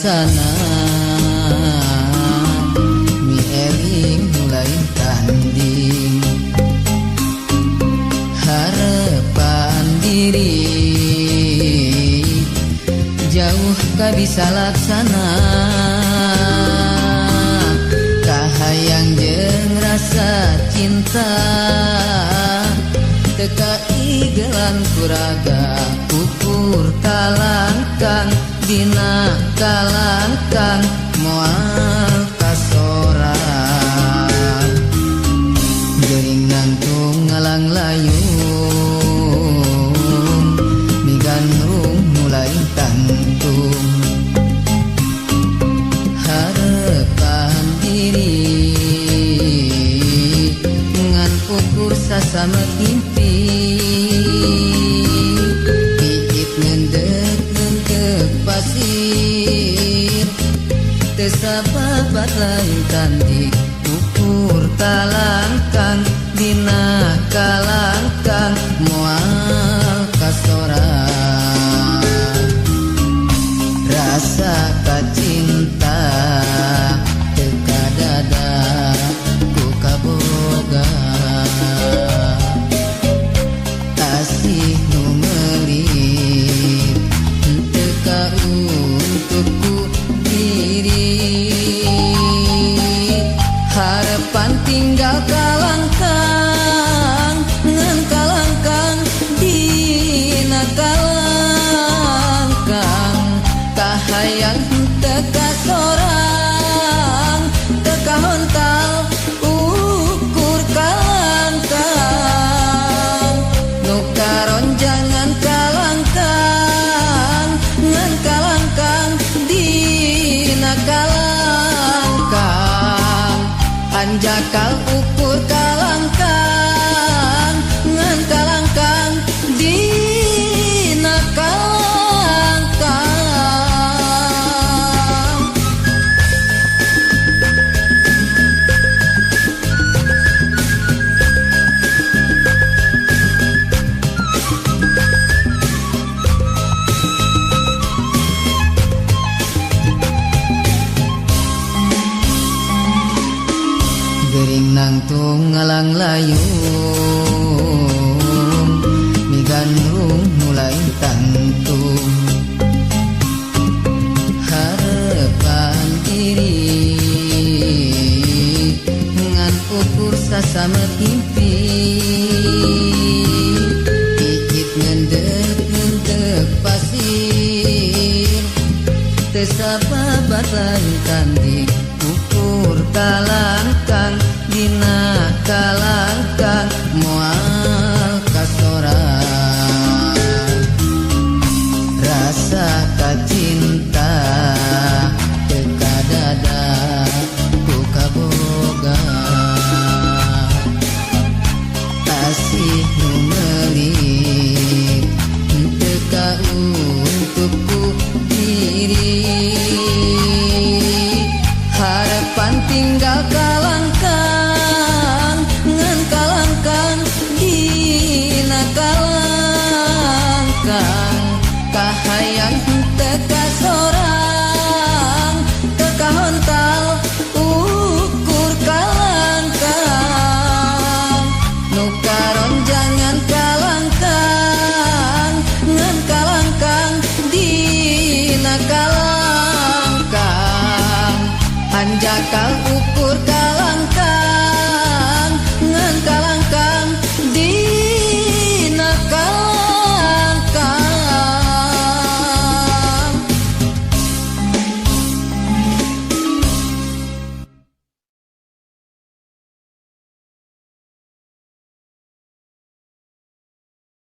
rasana mi eling mulai tanding harapan diri jauh ka bisa laksana kahayang jeung rasa cinta teka igelan kuraga ukur kalangkang dina kalangkang moal kasorang geuring nangtung ngalang layung migandrung mulai tangtung harapan diri ngan ukur sasama mimpi piit ngendek ngendek pasir teu sababat lain tanding ukur kalangkang dina kalangkang moal kasorang rasa kacinta teu kadada ku kaboga asih nu meulit teu kauntuk ku diri harapan tinggal kalangkang ngan kalangkang dina kalangkang kahayang teu kasorang teu kahontal ukur kalangkang nu karonjangan kalangkang ngan kalangkang dina kalangkang hanjakal ukur kalangkang ngan kalangkang dina kalangkang. Geuring nangtung ngalang layung migandrung mulai tangtung harapan diri ngan ukur sasama mimpi piit ngendek ngendek pasir teu sababat lain tanding ukur kalangkang dina kalangkang moal kasorang rasa kacinta teu kadada ku kaboga asih nu meulit teu kauntuk ku diri harapan tinggal kalangkang ngan kalangkang dina kalangkang kahayang teu kasorang teu kahontal ukur kalangkang nu karonjangan kalangkang ngan kalangkang dina kalangkang hanjakal.